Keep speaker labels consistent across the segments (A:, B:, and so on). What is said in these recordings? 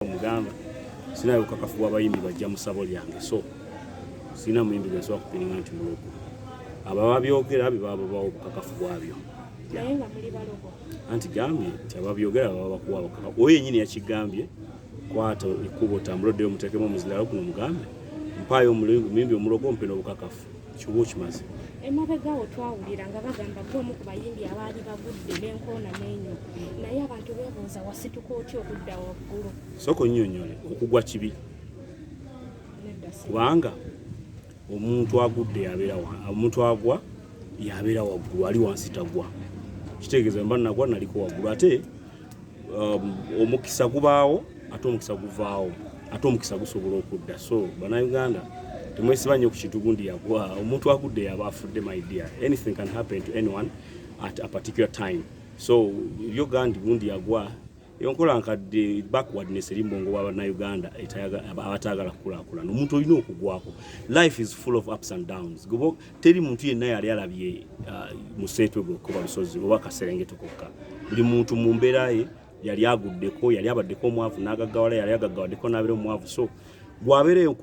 A: mugamba sinayo bukakafu bw'abayimbi bajja mu ssabo lyange, so sirina muyimbi gwe nsobola kupininga nti mulogo. Abo ababyogera be baba babawa obukakafu bwabyo.
B: Naye nga muli balogo.
A: Anti gambye nti ababyogera baba bakuwa obukakafu. Oyo yennyini yakigambye, kwata ekkubo otambule oddeyo omuteekemu omuzindaalo guno omugambe mpaayo omuyimbi omulogo mpe n'obukakafu. Kyoba okimaze.
B: Emabega wo twawulira nga bagamba gwe omu ku bayimbi abaali bagudde n'enkoona n'enyo, naye abantu beebuuza wasituka otya okudda waggulu?
A: Sooka onnyonnyole okugwa kibi, kubanga omuntu agudde yabeera, omuntu agwa yabeera waggulu, ali wansi tagwa. Kitegeeza mba nagwa naliko waggulu. Ate omukisa gubaawo, ate omukisa guvaawo, ate omukisa gusobola okudda. So bannayuganda temwesiba nnyo ku kintu gundi yagwa. Omuntu agudde yaba afudde. My dear, anything can happen to anyone at a particular time. So ebyoga nti gundi yagwa, eyo nkola nkadde, backwardness eri mu bwongo bwa bannayuganda abataagala kukulaakulana. Omuntu olina okugwako. Life is full of ups and downs. Gobo teri muntu yenna yali alabye museetwe gwokka oba lusozi oba kaserengeto kokka. Buli muntu mu mbeera ye yali aguddeko, yali abaddeko omwavu n'agaggawala, yali agaggawaddeko n'abeera omwavu. So gwabeereyo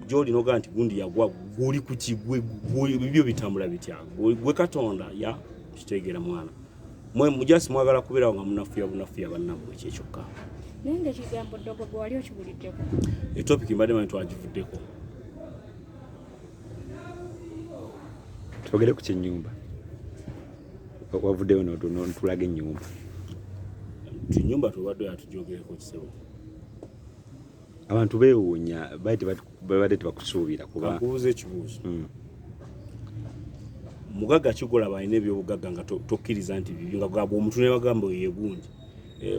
A: gy'oli n'ogamba nti gundi yagwa, guli ku ki? Bibyo bitambula bitya? Gwe Katonda ya kitegeera mwana mwe mujasi mwagala kubeerawo nga munafuya bunafuya bannammwe, ekyo kyokka.
B: Naye nga ekigambo ddogo gwe wali okiwuliddeko?
A: Etopic mbadde manyi twagivuddeko.
C: Twogere ku kyennyumba. Wavuddeyo n'otulaga ennyumba.
A: Kinyumba tubadde yatujogereko kisebo.
C: Abantu beewuunya, babadde tebakusuubira kuba
A: Kakubuuza ekibuuzo. Mugagga kigolaba alina ebyobugagga nga tokkiriza nti bibi, nga gamba omuntu ne bagamba oyo yegundi,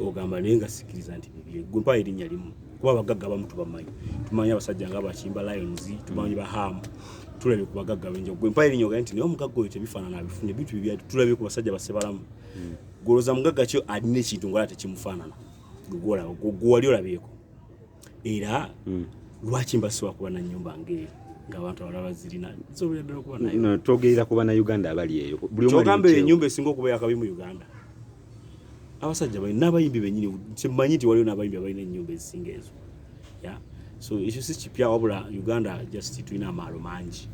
A: ogamba naye nga sikkiriza nti bibye. Gwe mpayo erinnya limu, kuba abagagga abamu tubamanyi, tumanyi abasajja nga Bakimba Lions, tumanyi Bahamu, tulabye ku bagagga benjawulo. Gwe mpayo erinnya ogambe nti naye omugagga oyo tebifaanana abifuna ebintu bibya. Tulabye ku basajja basebalamu. Gwolowooza mugagga ki alina ekintu nga tekimufaanana? Gwe gwolaba, gwe wali olabyeko? Era lwaki mbasiba kuba na nnyumba ng'eyo ng'abantu abalala bazirina? Nsobolera ddala okuba nayo.
C: No, twogerera ku bannayuganda abali eyo. Buli omu ali
A: Kyogamba
C: mu kyeyo.
A: Ennyumba esinga okuba yakabi mu Uganda, abasajja balina n'abayimbi bennyini. Kyemmanyi nti waliwo n'abayimbi abalina ennyumba ezisinga ezo ya. So ekyo si kipya, wabula Uganda just tulina amaalo mangi.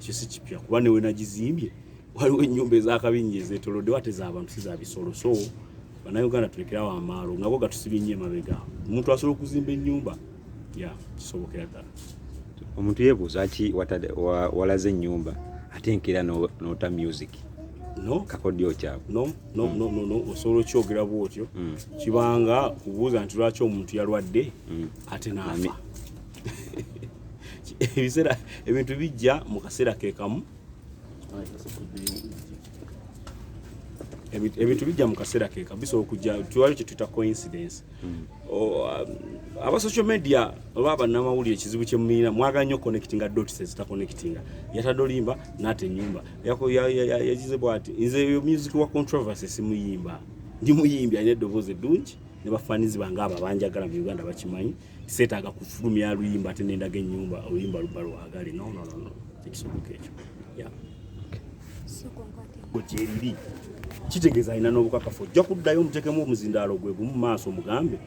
A: Ekyo si kipya, kuba newe nagizimbye waliwo ennyumba ezakabi nnyo ezeetoloddewo, ate z'abantu si za bisolo. So bannayuganda tulekerawo amaalo, nago gatusibye nnyo emabega. Omuntu asobola okuzimba ennyumba ya, kisobokera ddala.
C: Omuntu yeebuuza ki walaze ennyumba ate enkeera n'ota music?
A: No.
C: Kakodyo kyabwe.
A: No, no, no, no, no. Osobola okyogera bwotyo, kibanga kubuuza nti lwaki omuntu yalwadde ate n'afa. Ebiseera ebintu bijja mu kaseera ke kamu. Ebintu bijja mu kaseera ke kamu, bisobola okujja tiwaliwo kye tuyita coincidence. Aba social media oba bannamawulire, ekizibu kye mulina, mwagala nnyo connectinga dots ezitaconnectinga. Yatadde oluyimba n'ata ennyumba. Yagize bw'ati. Nze eyo music wa controversy simuyimba. Ndi muyimbi alina eddoboozi eddungi ne bafaanizi bange abo abanjagala mu Uganda bakimanyi. Seetaaga kufulumya luyimba ate nendaga ennyumba, oluyimba luba lwagale. No, no, no, no, tekisoboka ekyo. Yeah. Gyeriri kitegeeza alina n'obukakafu. Ojja kuddayo omuteekemu omuzindaalo gwe gumu mu maaso, omugambe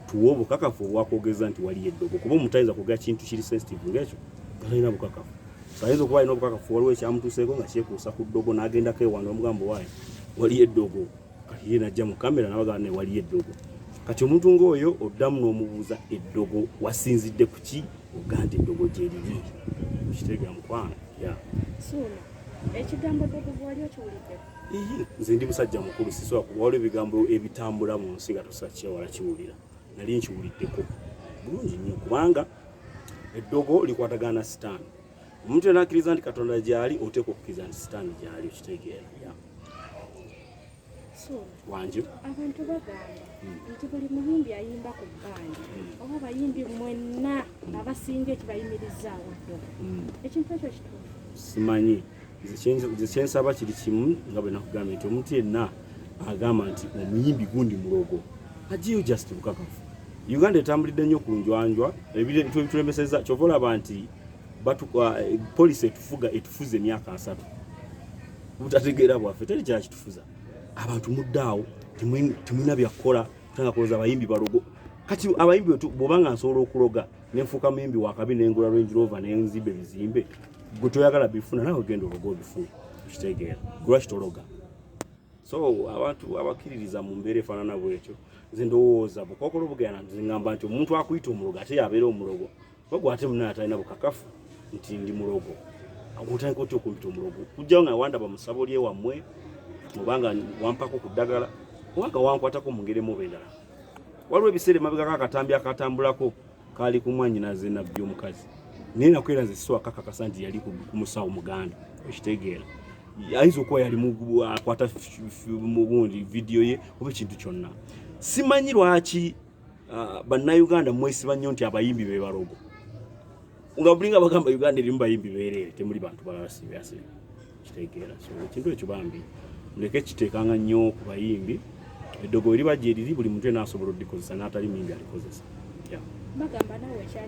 A: tuwe obukakafu obwakwogeza nti waliyo eddogo, kuba omuntu ayinza kwogera kintu kiri sensitive ng'ekyo nga talina bukakafu. So ayinza okuba alina obukakafu, waliwo ekyamutuuseeko nga kyekuusa ku ddogo, n'agendako ewange bamugamba waayi waliyo eddogo. Kati ye najja mu kamera nabagamba ne waliyo eddogo. Kati omuntu ng'oyo oddamu n'omubuuza eddogo wasinzidde ku ki oga nti eddogo gyeriri? Okitegeera mukwano ya?
B: Suuna, ekigambo ddogo gwe wali okiwuliddeko?
A: Iyi, nze ndi musajja mukulu, sisobola kuba. Waliwo ebigambo ebitambula mu nsi nga tosobola kyewala kiwulira. Nali nkiwuliddeko bulungi nnyo, kubanga eddogo likwatagana na sitaani. Omuntu yenna akkiriza nti Katonda gyali, oteekwa okukkiriza nti sitaani gyali. Okitegeera ya?
B: Suuna,
A: Wangi.
B: Abantu bagamba nti buli muyimbi ayimba ku bbandi oba abayimbi mwenna abasinga ekibayimirizaawo ddogo. Ekintu ekyo kituufu?
A: Simanyi. Nze kyensaba kiri kimu, nga bwe nakugambye nti omuntu yenna agamba nti omuyimbi gundi mulogo agiyo just bukakafu. Uganda etambulidde nnyo ku njwanjwa, ebintu ebitulemeseza. Kyova olaba nti poliisi etufuga etufuza emyaka 30, butategeera bwaffe, teri kyakitufuza. Abantu muddaawo, temulina byakukola, kutanga kulowooza abayimbi balogo. Kati abayimbi bw'oba nga nsobola okuloga nenfuuka muyimbi wakabi, nengula Range Rover, nenzimba ebizimbe, gwe toyagala bifuna, nawe genda ologa obifune. Okitegeera? Lwaki tologa? So abantu abakkiririza mu mbeera efaanana bwetyo, nze ndowooza bukookolo bugenda. Nze ngamba nti omuntu akuyita omulogo ate yabeera omulogo, kuba gwe ate munaye atalina bukakafu nti ndi mulogo, otandika otya okumpita omulogo? Kujjawo nga wandaba mu ssabo lyewammwe, obanga wampako ku ddagala, obanga wankwatako mu ngeri emu oba endala. Waliwo ebiseera emabegako akatambi akatambulako kaali ku mwannyinaze nabbi omukazi, naye nako era nze sisobola kakakasa nti yali ku musawo muganda. Okitegeera? Ayinza okuba yali akwata mugundi vidiyo ye oba ekintu kyonna. Simanyi lwaki bannayuganda mwesiba nnyo nti abayimbi be balogo, nga bulinga bagamba Uganda erimu bayimbi beereere, temuli bantu balala. Sibase kitegeera. So ekintu ekyo bambi muleke kiteekanga nnyo ku bayimbi. Eddogo eriba gye riri, buli muntu yenna asobola oddikozesa, n'atali muyimbi alikozesa.
B: Bagamba nawe ekyali